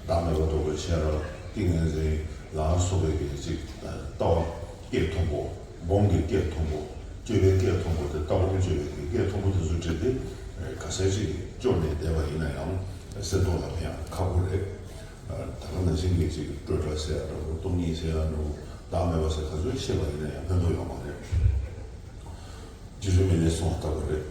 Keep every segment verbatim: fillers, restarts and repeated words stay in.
བདག་མེད་པ་རྟོགས་པའི་ཤེས་རབ་ཏིང་ངེ་འཛིན་ལ་སོགས་པའི་གི་ཅིག་ལྟ་བ་སྐད་མཐོན་པོ། སྒོམ་གྱི་སྐད་མཐོན་པོ། སྤྱོད་པའི་སྐད་མཐོན་པོ་དེ་ལྟ་སྒོམ་སྤྱོད་པའི་གི་སྐད་མཐོན་པོ་དེ་ཚོ་བྲིས་ཏེ་ག་ཚད་ཅིག་སྐྱོར་ནས་བསྡད་པ་ཡིན་ན་ཡང་སེམས་ཐོག་ལ་ཕན་ཡང་ཁག་པོ་རེད། ད་ག་ནང་བཞིན་གྱི་ཅིག་སྤྲོས་བྲལ་ཟེར་ཡ་འདྲ་བོ། སྟོང་ཉིད་ཟེར་ཡ་འདྲ་བོ། བདག་མེད་པ་ཟེར་ག་ཚོད་བཤད་པ་ཡིན་ན་ཡང་ཕན་ཐོགས་ཡོད་མ་རེད། རྗེ་བཙུན་མི་ལས་གསུངས་པ་ལྟ་བུ་རེད།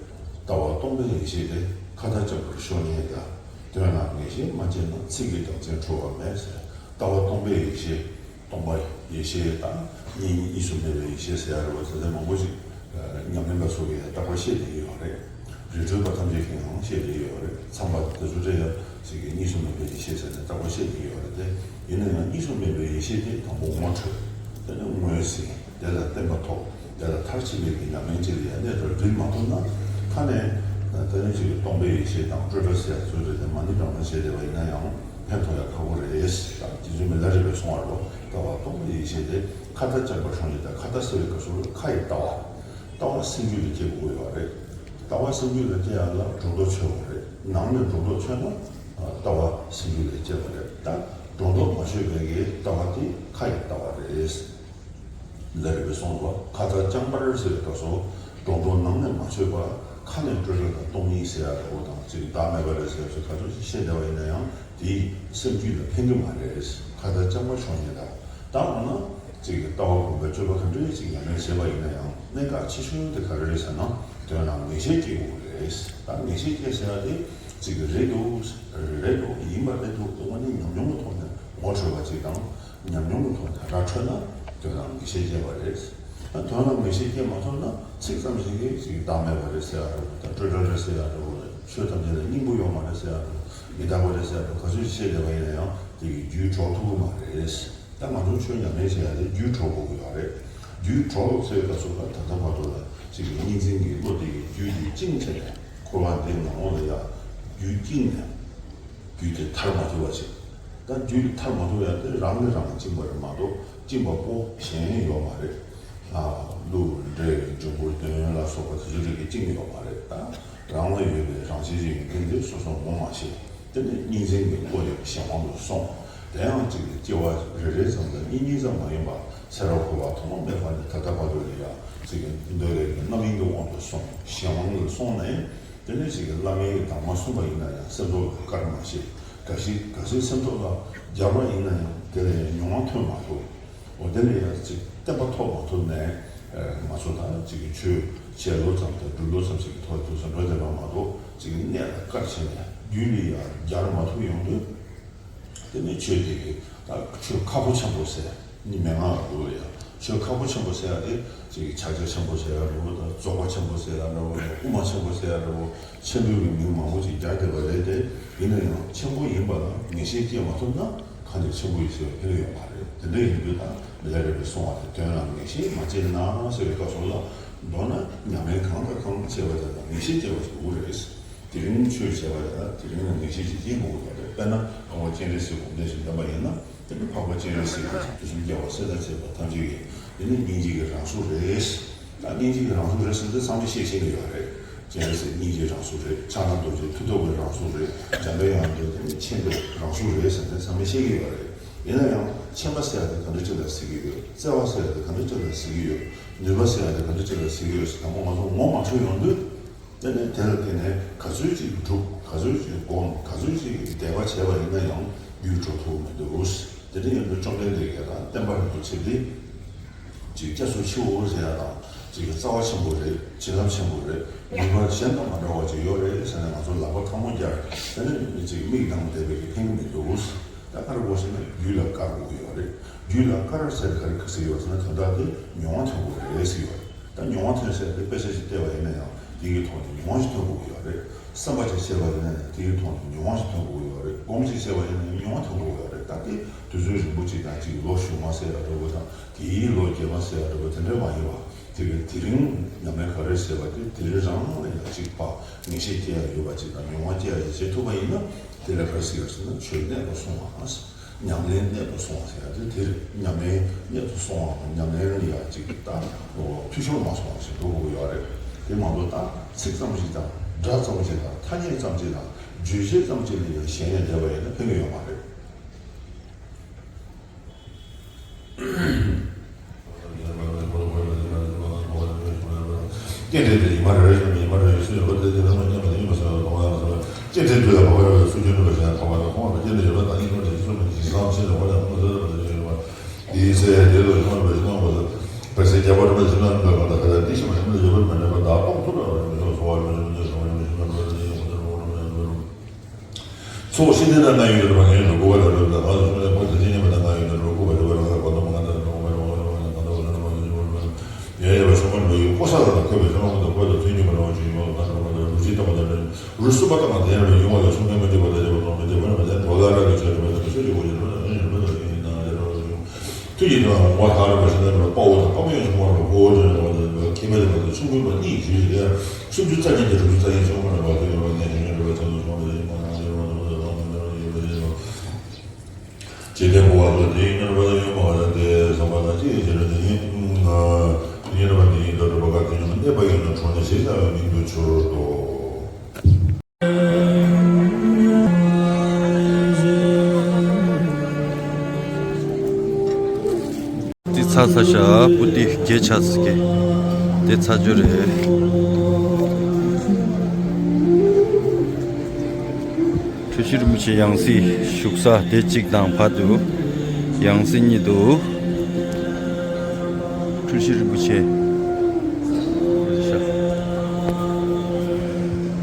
ལྟ་བ་སྟོང་པའི་ཡེ་ཤེས་དེ། ཁ་ལྟ་འཆམ་པར་ཤོག་ཉན་ཀྱང་། དོན་ལ་ངེས་ཤེས་མ་སྐྱེས་ན། ཚིག་གི་རྒྱལ་མཚན་འཁྲུལ་བ་མེད་ཟེར། ལྟ་བ་སྟོང་པའི་ཡེ་ཤེས། སྟོང་པ་ཡེ་ཤེས་དང་གཉིས། གཉིས་སུ་མེད་པའི་ཡེ་ཤེས་ཟེར་ཡ་རེད་བ། དེ་ཚོ་མང་པོ་ཞིག་ཉམས་ལེན་པ་ཚོ་གིས་རྟག་པར་བཤད་བསྡད་ཀྱི་ཡོད་རེད། རི་ཁྲོད་པ་ཐམས་ཅད་ཀྱིས་ཡང་བཤད་བསྡད་ཀྱི་ཡོད་རེད། མཚམས་པ་དེ་ཚོ་འདྲ་ཡ་ཞིག་གིས་གཉིས་སུ་མེད་པའི་ཡེ་ཤེས་ཟེར་ནས་རྟག་པར་བཤད་བསྡད་ཀྱི་ཡོད་རེད་དེ། ཡིན་ན་ཡང་གཉིས་སུ་མེད་པའི་ཡེ་ཤེས་དེ་དང་པོ་ངོ་འཕྲོད། དེ་ནས་ངོས་ཟིན། དེ་ལ་བརྟན་པ་ཐོབ། དེ་ལ་མཐར་ཕྱིན་པའི་གི་ཉམས་ལེན་ཅིག་ལ་ཡང་གནས་སྐབས་འགྲིག་མ་ཐུབ་ན། ཁ་ནས་དེ་ནས་ཅིག་སྟོང་པའི་ཡེ་ཤེས་དང་སྤྲོས་བྲལ་ཟེར་ཚུལ་རེད་དེ། མ་ཎི་བགྲང་བྱ་བྱས་བསྡད་པ་ཡིན་ན་ཡང་ཕན་ཐོགས་ཡ་ཁག་པོ་རེད། ད་རྗེ་བཙུན་མི་ལ་རས་པས་གསུངས་པ་རེད་བ། ལྟ་བ་སྟོང་པའི་ཡེ་ཤེས་དེ། ཁ་ལྟ་འཆམ་པར་ཤོག་ཉན་ཀྱང་། ཁ་ལྟ་ཟེར་བའི་སྐབས་སུ་ཁ་ཡི་ལྟ་བ། ལྟ་བ་སེམས་རྒྱུད་ལ་སྐྱེ་དགོས་ཡོད་རེད། ལྟ་བ་སེམས་རྒྱུད་ལ་སྐྱེ་ཡ་ལ་སྒྲོ་འདོགས་ཆོད་དགོས་རེད། ནང་ནས་སྒྲོ་འདོགས་ཆོད་ན་ལྟ་བ་སེམས་རྒྱུད་ལ་སྐྱེ་བ་རེད། ད་སྒྲོ་འདོགས་མ་ཆོད་པའི་གི་ལྟ་བ་དེ་ཁ་ཡི་ལྟ་བ་རེད། ལ་རས་པས་གསུངས་པ། ཁ་ལྟ་འཆམ་པར་ཟེར་བའི་སྐབས་སུ་སྒྲོ་འདོགས་ནང་ནས་མ་ཆོད་པ། ཁ་ནས་སྤྲོས་བྲལ་དང་སྟོང་ཉིད་ཟེར་ཡ་འདྲ་བོ་དང་ཅིག་བདག་མེད་པ་རེད་ཟེར་ཚུལ་ག་ཚོད་ཅིག་བཤད་བསྡད་པ་ཡིན་ན་ཡང་དེ་སེམས་རྒྱུད་ལ་ཕན་གྱི་མ་རེད། ཁ་ལྟ་འཆམ་པར་ཤོག་ཉན་ཀྱང་། ད་འོ་ན་ཅིག་ལྟ་བ་སྒོམ་པའི་སྤྱོད་པ་ག་འདྲ་ཅིག་ཉམས་ལེན་བྱས་པ་ཡིན་ན་ཡང་གནད་འགག་ཆེ་ཤོས་དེ་ག་རེ་རེད་ཟེར་ན། དོན་ལ་ངེས་ཤེས་སྐྱེ་དགོས་རེད། ད་ངེས་ཤེས་སྐྱེ་ཟེར་ཡ་དེ་ཅིག་རེད་འདུག་རེད་འདུག་ཡིན་པ་རེད་འདུག་དངོས་གནས་ཉམས་མྱོང་གི་ཐོག་ནས་ངོ་འཕྲོད་པ་ཅིག་དང་། ཉམས་མྱོང་གི་ཐོག་ནས་ར་འཕྲོད་ན་དོན་ལ་ངེས་ཤེས་སྐྱེ་བ་རེད། ད་དོན་ལ་ངེས་ཤེས་སྐྱེ་མ་ཐུབ་ན་ཚིག་ཙམ་ཞིག་གིས་ཅིག་བདག་མེད་པ་རེད་ཟེར་ཡ་འདྲ་བོ་དང་། སྤྲོས་བྲལ་རེད་ཟེར་ཡ་འདྲ་བོ། ཆོས་ཐམས་ཅད་ལ་སྙིང་པོ་ཡོད་མ་རེད་ཟེར་ཡ་འདྲ་བོ། མི་རྟག་པ་རེད་ཟེར་ཡ་འདྲ་བོ་ག་ཚོད་ཅིག་བཤད་བསྡད་པ་ཡིན་ན་ཡང་དེ་གི་རྒྱུད་གྲོལ་ཐུབ་ཀྱི་མ་རེད། ད་ང་ཚོ་ཆོས་ཉམས་ལེན་བྱེད་ཡ་དེ་རྒྱུད་གྲོལ་དགོས་ཀྱི་ཡོད་རེད། རྒྱུད་གྲོལ་ཟེར་བའི་སྐབས་སུ་ད་ད་ལྟ་བར་དུ་ལ་ཅིག་གི་གཉིས་འཛིན་གྱི་བློ་དེ་གི་རྒྱུད་དེ་བཅིངས་བྱས་ནས། འཁོར་བ་འདི་ནང་ལོགས་ལ་ཡ་རྒྱུད་བཅིངས་ནས། རྒྱུད་དེ་ཐར་མ་ཐུབ་པ་ཞིག་ད་རྒྱུད་ཐར་མ་ཐུབ་ཡ་དེ་རང་གིས་རང་བཅིངས་པ་རེད་མ་གཏོགས་བཅིངས་པ་པོ་གཞན་ཡོད་མ་རེད། ལྷ་ཀླུ་འདྲེ་འབྱུང་པོ་གདོན་ལ་སོགས་པ་དེ་ཚོ་རིགས་ཀྱིས་བཅིངས་ཡོད་མ་རེད། ད་རང་ལ་ཡོད་པའི་རང་བཞིན་གྱི་ཡོན་ཏན་དེ་སོ་སོ་ངོ་མ་ཤེས། དེ་ནས་གཉིས་འཛིན་གྱི་བློ་ཡང་གཞན་དབང་དུ་སོང་། དེ་ཡང་གཅིག་གི་སྐྱེ་བ་རེ་རེ་ཙམ་དང་གཉིས་གཉིས་ཙམ་མ་ཡིན་པ། ཚེ་རབས་འཁོར་བ་ཐོག་མ་མེད་པ་ནས་ད་ལྟ་བར་དུ་ལ་ཡ་གཅིག་གི་འདོད་པའི་རྣམ་གཡེང་གི་དབང་དུ་སོང་། གཞན་དབང་དུ་སོང་ནས། དེ་ནས་གཅིག་གི་བླ་མའི་གདམས་ངག་གསུངས་པ་ཡིན་ན་ཡང་སེམས་ཐོག་ལ་བཀར་མ་ཤེས། གལ་སྲིད་གལ་སྲིད་སེམས་ཐོག་ལ་སྦྱར་བ་ཡིན་ན་ཡང་དེ་ལ་ཡང་མྱོང་བ་ཐོན་མ་ཐུབ། འོ་དེ་ལ་ཡང་ཅིག་བརྟན་པ་ཐོབ་མ་ཐུབ་ནས། ཨ་ང་ཚོ་ད་ཅིག་གི་ཆོས་བྱས་ལོ་ཙམ་དང་སྒྲུབ་ལོ་ཙམ་ཞིག་གི་ཐོག་ཏུ་འགྲོ་བསྡད་པ་མ་གཏོགས། ཅིག་གི་གནད་ལ་བཀར་བྱས་ནས་རྒྱུད་ལ་ཡང་སྦྱར་མ་ཐུབ་ཡོང་དུས། དེ་ནས་ཆོས་དེ་གི་ད་ཆོས་ཁག་པོ་ཆེན་པོ་ཟེར་ནི་མན་ངག་ལ་འདུག་ལ་ཡང་། ཆོས་ཁག་པོ་ཆེན་པོ་ཟེར་ཡ་དེ་ཅིག་གི་ཕྱག་རྒྱ་ཆེན་པོ་ཟེར་ཡ་འདྲ་བོ་དང་། རྫོགས་པ་ཆེན་པོ་ཟེར་ཡ་འདྲ་བོ་དང་། དབུ་མ་ཆེན་པོ་ཟེར་ཡ་འདྲ་བོ། ཆེན་པོའི་གི་མིང་མང་པོ་ཅིག་རྒྱག་བསྡད་པ་རེད་དེ། ཡིན་ན་ཡང་ཆེན་པོ་ཡིན་པ་ལ་ངེས་ཤེས་སྐྱེ་མ་ཐུབ་ན་གང་ལྟར་ཆེན་པོ་ཡིན་ཟེར་བ་ཕན་གྱི་ཡོད་མ་རེད། དེ་འདྲ་ཡིན་དུས་ད་མི་ལ་རས་པས་གསུངས་པ་དེ། དོན་ལ་ངེས་ཤེས་མ་སྐྱེས་ན་ཟེར་བའི་སྐབས་སུ་ལ། མདོར་ན་ཉམས་ལེན་གང་དང་གང་བྱས་པ་དེ་ལ་ངེས་ཤེས་སྐྱེ་བ་ཞིག་དགོས་རེད། དེ་རིང་ཆོས་བྱས་པ་ཡིན་ན་དེ་རིང་ལ་ངེས་ཤེས་ཅིག་སྐྱེ་དགོས་ཀྱི་རེད། དཔེར་ན་ཨ་ཁུ་སྤྱན་རས་གཟིགས་སྒོམ་བཟླས་ཤིག་བསྟན་པ་ཡིན་ན། དེ་ནི་འཕགས་པ་སྤྱན་རས་གཟིགས་དང་དུས་གསུམ་རྒྱལ་བ་སྲས་དང་བཅས་པ་ཐམས་ཅད་ཀྱི་དེ་ནི་སྙིང་རྗེ་གི་རང་གཟུགས་རེད། ད་སྙིང་རྗེ་གི་རང་གཟུགས་རེད་ཟེར་དུས་ཚང་མས་ཤེས་ཤེས་ཀྱི་ཡོད་རེད། སྤྱན་རས་གཟིགས་སྙིང་རྗེའི་རང་གཟུགས་རེད། ཕྱག་ན་རྡོ་རྗེ་མཐུ་སྟོབས་ཀྱི་རང་གཟུགས་རེད། འཇམ་པའི་དབྱངས་དེ་དེ་ནི་མཁྱེན་པའི་རང་གཟུགས་རེད་ཟེར་དུས་ཚང་མས་ཤེས་ཀྱི་ཡོད་རེད། ཡིན་ན་ཡང་མཁྱེན་པ་ཟེར་ཡ་དེ་ག་འདྲ་ཅིག་ལ་ཟེར་གྱི་ཡོད། བརྩེ་བ་ཟེར་ཡ་དེ་ག་འདྲ་ཅིག་ལ་ཟེར་གྱི་ཡོད། ནུས་པ་ཟེར་ཡ་དེ་ག་འདྲ་ཅིག་ལ་ཟེར་གྱི་ཡོད་ཟེར་དང་པོ་ང་ཚོ་ངོ་མ་འཕྲོད་ཡོང་དུས། དེ་ནས་དེ་ལ་བརྟེན་ནས་ག་ཚོད་ཅིག་སྒྲུབ། ག་ཚོད་ཅིག་སྒོམ། ག་ཚོད་ཅིག་དད་པ་བྱས་པ་ཡིན་ན་ཡང་རྒྱུད་གྲོལ་ཐུབ་མི་འདུག་དེ་འདྲ་ཡིན་དུས་བཅོམ་ལྡན་འདས་ཀྱིས་ད་བསྟན་པ་རིན་པོ་ཆེ་འདི་ཅིག་སྐྱབས་སུ་མཆིའོ་ཟེར་ཡ་དང་། ཅིག་རྩ་བ་ཆེན་པོ་རེད། བྱིན་རླབས་ཆེན་པོ་རེད། ནུས་པ་གཞན་དང་མ་འདྲ་བ་ཅིག་ཡོད་རེད་ཟེར་ནས་ང་ཚོ་ལག་པ་ཐལ་མོ་སྦྱར། དེ་ནས་ཅིག་མིག་གདངས་བསྡད་པའི་གི་ཕན་གྱི་མི་འདུག་ད་ག་རེ་དགོས་ཟེར་ན་རྒྱུད་ལ་བཀར་དགོས་ཀྱི་ཡོད་རེད། རྒྱུད་ལ་བཀར་ཟེར་དེ་ག་རེ་ཟེར་གྱི་ཡོད་ཟེར་ན། དོན་དག་དེ་མྱོང་བ་ཐོན་དགོས་རེད་ཟེར་གྱི་ཡོད་རེད། ད་མྱོང་བ་ཐོན་ཟེར་དེ་དཔེ་ཆ་ཞིག་བལྟས་པ་ཡིན་ན་ཡང་དེ་གི་ཐོག་ནས་མྱོང་བ་ཞིག་ཐོན་དགོས་ཀྱི་ཡོད་རེད། བསམ་པ་ཞིག་བྱས་པ་ཡིན་ན་ཡང་དེ་གི་ཐོག་ནས་མྱོང་བ་ཞིག་ཐོན་དགོས་ཀྱི་ཡོད་རེད། སྒོམ་ཞིག་བྱས་པ་ཡིན་ན་ཡང་མྱོང་བ་ཐོན་དགོས་ཀྱི་ཡོད་རེད། ད་དེ་དུས་ཚོད་རིང་པོ་ཅིག་དང་ཅིག་ལོ་གཞོན་མ་ཟེར་ཡ་འདྲ་བོ་དང་། དེའི་ལོ་རྒས་མ་ཟེར་ཡ་འདྲ་བོ་དེ་འདྲ་མ་ཡིན་པ། དེ་གི་དེ་རིང་ཉམས་ལེན་ག་རེ་བྱས་པ་དེ་དེ་རིང་རང་ལ་ཡང་ཅིག་ཕར་ངེས་ཤེས་སྐྱེ་ཡ་ཡོད་པ་ཅིག་དང་མྱོང་བ་སྐྱེ་ཡ་ཅིག་བྱེད་ཐུབ་པ་ཡིན་ན། དེ་ལ་ག་རེ་ཟེར་ཡོད་ཟེར་ན། ཆོས་གནད་དུ་སོང་བ། ཉམས་ལེན་གནད་དུ་སོང་བ་ཟེར་ཡ་དེ་དེ་རེད། ཉམས་ལེན་གནད་དུ་སོང་བའམ་ཉམས་ལེན་ལ་ཡ་ཅིག་ད་འཐུས་ཤོར་མ་སོང་བ་ཞིག་འགྲོ་དགོས་ཀྱི་ཡོད་རེད། དེ་མ་གཏོགས་ད་ཚིག་ཙམ་ཞིག་དང་སྒྲ་ཙམ་ཞིག་དང་ཐ་སྙད་ཙམ་ཞིག་དང་རྗོད་བྱེད་ཙམ་ཞིག་ལ་ཡང་ཞེན་ནས་བསྡད་པ་ཡིན་ན་ཕན་གྱི་ཡོད་མ་རེད། མ་རེད་རེད་མི་མ་རེད་སུ་ཡོད་པ་དེ་དེ་རང་མ་ཉམས་པ་དེ་ཡིན་པ་ཟེར་བ་དང་ཡང་ཟེར་བ་ཅེ་དྲན་དུས་ལ་བ་བ་ར་སུ་ཅན་རུ་བ་ཞེས་ཐོག་མ་ར་ཐོག་མ་ར་ཅེ་ལ་ཡོད་པ་དང་ཡིན་པ་དེ་སུ་མི་ཡིན་སང་ཕྱིན་ལ་བ་ལ་མ་ཟེར་བ་དེ་ཡོད་པ། དེའི་ཚེ་དེ་ལ་ཡོང་བའི་སྣང་བ་ལ་བར་སྲིད་རྒྱལ་བ་རིན་པོ་ཆེ་ལ་འདོད་པ་དང་ཁ་ཡ་འདི་ཤི་མ་ཡིན་ན་ཡོད་པར་མ་ནུས་པ་དག་སྟོང་ཐུབ་པ་ར་མི་ཆོག་སོ་བ་མི་ཆོག་མི་ཆོག་སོ་བ་མི་ཆོག་མི་ཆོག་མི་ཆོག་མི་ཆོག་མི་ཆོག་ཚོགས་ཤིང་རྟ་དང་ང་ཡོད་པ་ངའི་ལུ་གུ་བ་ལ་ལུ་དང་ང་ཚོ་ཚོགས་ལ་ཕོ་དེ་ཚེ་ཉེ་བ་དང་ང་ཡོད་ལུ་གུ་བ་རི་བ་རང་ལ་གོ་ཏོ་མ་ང་དང་ལུ་གུ་བ་རི་བ་རང་ལ་གོ་ཏོ་མ་ང་དང་ཡ་ཡ་བ་ཤོ་མ་ལུ་ཡི་ཀོ་ས་ལ་ཁོ་བའི་ཤོ་མ་དང་ཁོ་དང་ཐུན་ཉུང་བ་རང་ཅིག་ཡོད་ང་དང་ལུ་གུ་རུ་ཅི་ཏོ་མ་དང་རུ་སུ་པ་དང་དེ་རུ་ཡོང་བ་ལ་ཤོ་མ་མ་ཅི་བ་ལ་རི་བ་ཏོ་མ་ཅི་བ་ར་མ་དེ་ཏོ་ལ་ར་གི་ཆ་རི་བ་དང་ཤོ་ཅི་བ་ཅི་རུ་ཡིན་ན་རི་བ་རུ་ཡོང་། དུས་ཀྱི་དོན་ལ་ངོ་བོ་ལྷག་རེ་བ་ཞིག་ན་རེ་བ་དཔའ་བོ་དང་དཔའ་མོ་ཡང་ཆུང་བ་རེ་བ་ཕོ་བོ་ཅན་རེ་བ་དང་མཁས་པ་རེ་བ་དང་ཆུང་ཀུན་པ་གཉིས་ཞུས་ཏེ་སུམ་ཅུ་རྩ་གཉིས་ཀྱི་དྲུག་ཅུ་རྩ་གཉིས་ཆུང་མ་རེ་བ་དེ་ཡོད་པ་ནས་ཞིང་རེ་བ་ཚོ་ཆུང་མ་རེ་ཡིན་པ་ན་རེ་བ་ཚོ་ཆུང་མ་རེ་ཡིན་པ་ཡིན་པ། ཇི་ལྟར་འཁོར་བ་ཚོ་དེའི་མྱུར་བ་ཡོད་མ་རེད་དེ་བསམ་པ་ན་ཅི་ཡི་ཕྱིར་དེ་ཡིན། མྱུར་བ་དེ་ཡིན་དུ་གྲུབ་པ་ག་དེ་ཡང་གནས་པ་ཡིན་ན་གྲོང་ནས་ཞེས་བྱ་བའི་མིང་དུ་གྱུར་ཏོ། འདི་ཚ་ཚ་ཤ་པུ་ཏི་གེ་ཆ་སི་ཀེ། འདི་ཚ་ཇོ་རེད། འཁྲུལ་ཞིག་རིན་པོ་ཆེ་ཡང་སྲིད་བཞུགས་ས་དེ་གཅིག་དང་ཕ་དུ་ཡང་སྲིད་གཉིས་འདུག་འཁྲུལ་ཞིག་རིན་པོ་ཆེ།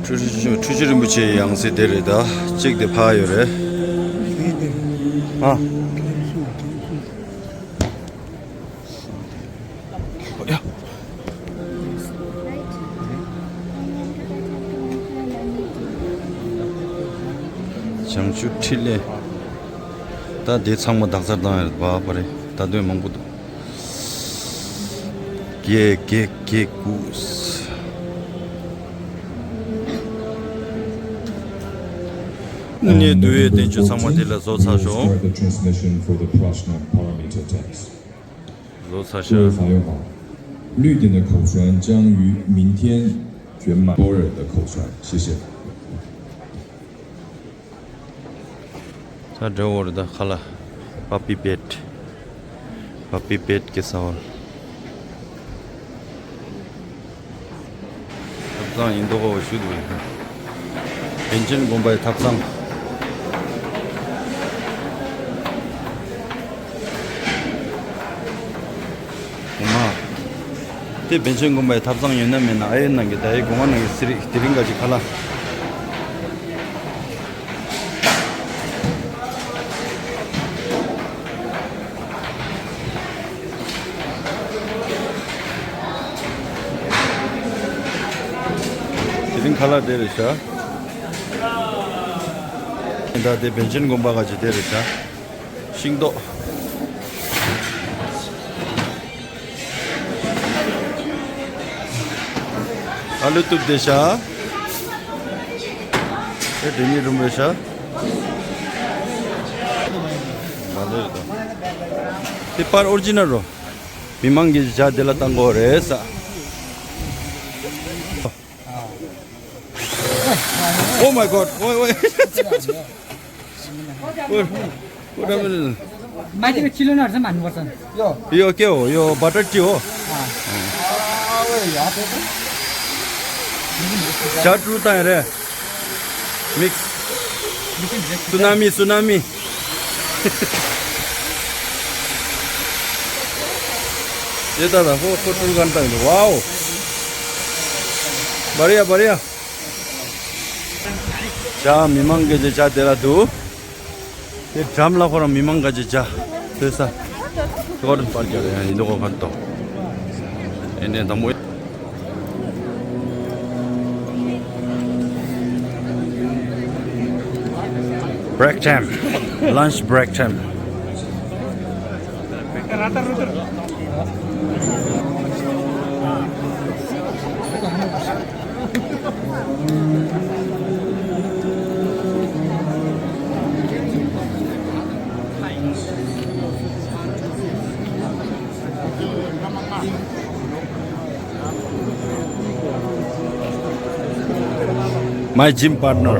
འཁྲུལ་ཞིག་འཁྲུལ་ཞིག་རིན་པོ་ཆེ་ཡང་སྲིད་དེ་རེད་ད། གཅིག་དེ་ཕ་ཡོད་རེད། ཨ། བྱང་ཆུབ་འཕྲིན་ལས། ད་དེ་ཚང་མ་དག་ཚར་བཏང་ཡོད་རེད་པ་པ་རེད། ད་དོན་མང་པོ་འདུག་གེ་གེ་གེ་ཀུ། དངོས་གནས་འདུལ་བའི་བསྟན་བཅོས་ཚང་མ་དེ་ལ་བཟོ་ཚར་ཤོག Start the transmission for the Prajna Paramita text. 各位法友好，绿点的口传将于明天圆满般若的口传，谢谢。 ད་འདྲ་བོ་རེད་ད་ཁ་ལ། པ་པི་པེད། པ་པི་པེད་ཀྱི་ས་བོན། ཐབ་ཚང་ཡིན་མདོག་ཁ་བོ་ཞུ་འདུག་པཎ་ཆེན་དགོན་པའི་ཐབ་ཚང་། འོ་མ། དེ་པཎ་ཆེན་དགོན་པའི་ཐབ་ཚང་ཡོད་ན་མེད་ན་ཨ་ཡེ་ནང་གི་ད་ཡེ་དགོན་པ་ནང་གི་སི་རི་དེ་རིང་ག་ཅིག་ཁ་ལ། དེ་རིང་ཁ་ལག་དེ་རེད་ཤག་ད་དེ་པཎ་ཆེན་དགོན་པ་ག་ཅིག་དེ་རེད་ཤག་ཤིང་ཏོག་ཨ་ལུ་གཏུབ་བསྡད་ཤག་ཨེ་དེ་གཉིས་རུམ་རེད་ཤག་མ་ལོས་དང་། དེ་པར་ཨོ་རི་ཇི་ནལ་རོ། མི་མང་གི་ཇ་དེ་ལ་བཏང་དགོས་རེད་ས། Oh my God. Wait, wait. What, what happened? Mati ko chilo na sa man ko san. Yo. Yo, kya ho? Yo, butter tea ho? हाँ। हाँ, वो यहाँ पे तो। Cha tu ta re. Mix. Tsunami, tsunami. ये दादा, वो फोटो करता है। Wow. बढ़िया, बढ़िया. ཇ་མི་མང་གི་ཇ་དེ་ལ་འདུག་དེ་འགྲམ་ལ་ཁོ་རང་མི་མང་གི་ཇ་དེ་ས། ཁོ་རང་པར་རྒྱག་ཡང་ཡིན་འདུག་གོ་ཕན་ཐོགས། ཨེ་ནས་དང་པོ། Break time. Lunch break time. My gym partner.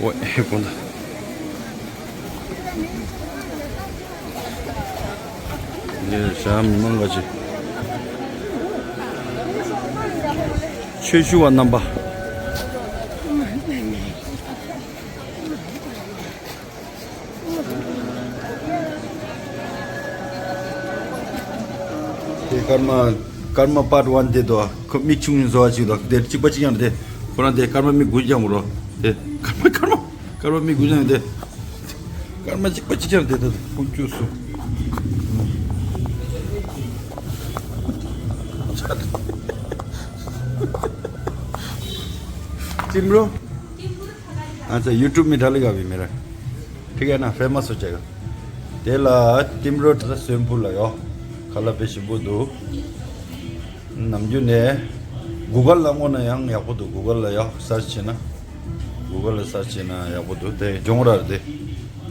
ཨོ་ཨེ་དགོན་ད། ནས་བྱ་མི་མང་ག་ཅིག་ཆོས་ཞུ་བ་རྣམ་པ། དེ་ཀརྨ་ཀརྨ་པཱརཊ་ཝན་དེ་དོ། ཁོ་མིག་ཆུང་ཆུང་བཟོ་བ་ཅིག་དོ། དེ་གཅིག་པ་གཅིག་རྐྱང་རེད། དེ་ཁོ་རང་དེ་ཀརྨ་མིག་དགུ་རྐྱང་རོ། དེ་ཀརྨ་ཀརྨ་ཀརྨ་མིག་དགུ་རྐྱང་དེ། ཀརྨ་གཅིག་པ་གཅིག་རྐྱང་དེ་དོ། ཀུན་སྤྱོད་སུ། ཅིམ་རོ། ཨ་ཙི་ཡུ་ཊུབ་མི་ཌལ་ལེག་ཨ་བྷི་མེ་ར། ཐིག་ཨེ་ན་ཕེ་མ་སི་ཧོ་ཇའེ་ག། དེ་ལ་ཏིམ་རོ་ད་སོན་པུ་ལ་ཡོད། ཁ་ལག་དཔེ་ཞིམ་པོ་འདུག་ནམ་རྒྱུན་ནས་གུ་གལ་ལ་བསྔོགས་ན་ཡང་ཡག་པོ་འདུག་གུ་གལ་ལ་ཡོད་སར་ཆི་བྱས་ན། གུ་གལ་ལ་སར་ཆི་བྱས་ན་ཡག་པོ་འདུག་དེ་སྦྱོང་ར་རེད་དེ།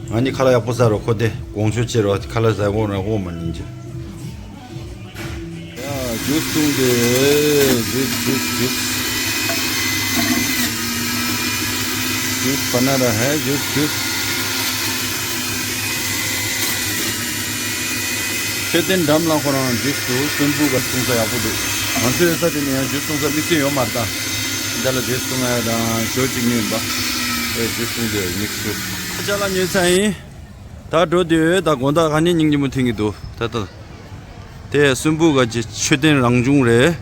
ང་གཉིས་ཁ་ལག་ཡག་པོ་ཟ་རོགས། ཁོ་དེ་དགོང་ཞོ་ཆེ་རོགས། ཁ་ལག་ཟ་དགོས་ན་དགོས་མ་ཉིན་གྱི། ཡ། ཇུས་བཏུང་དེ། ཇུས་ཇུས་ཇུས། ཇུས་བ་ན་ར་ཧེ་ཇུས་ཇུས། མཆོད་རྟེན་འགྲམ་ལ་ཁོ་རང་ཇུས་སུ་སོན་པུ་ག་བཏུང་ས་ཡག་པོ་འདུག་ང་ཚོའི་ས་དེ་ནས་ཡང་ཇུས་བཏུང་ས་དམིགས་བསལ་ཡོད་མ་རེད་ད། འདི་ལ་ཇུས་བཏུང་ཡ་དང་ཞོ་གཅིག་ཉོས་ཡིན་པ། ཨེ་ཇུས་བཏུང་དེ་དམིགས་བསལ། ཅ་ལག་ཉོས་ཚར་ཡིན། ད་འགྲོ་དུས་ད་དགོང་དག་ག་ནས་སྙིང་རྗེ་མོ་ཐོན་གྱི་འདུག་ད་ལྟ། དེ་སུན་པུ་ག་གི་མཆོད་རྟེན་རང་བྱུང་རེད།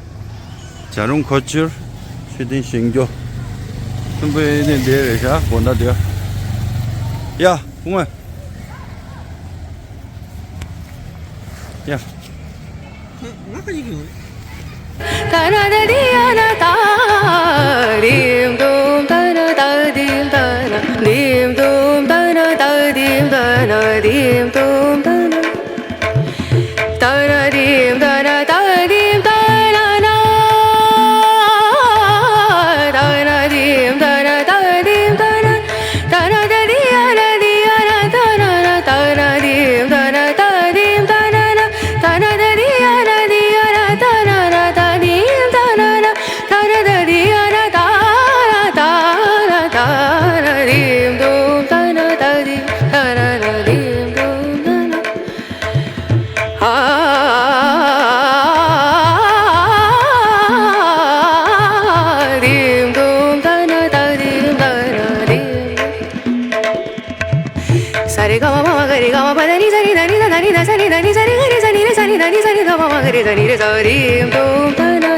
བྱ་རུང་ཁོ་ཆུར་མཆོད་རྟེན་བཞེངས་རྒྱུ། སུན་པུ་ཨེ་ནས་འདས་རེད་ཤག་དགོང་དག་དེ། ཡ་བུ་མོ། ཡ། ང་ག་ཡིག་ཡོད། Sa re ga ma pa ma ga re ga ma pa da ni sa ni da ni da da ni da sa ni da ni sa re ga re sa ni re sa ni da ni sa ni da pa ma ga re sa ni re sa ri dum da na.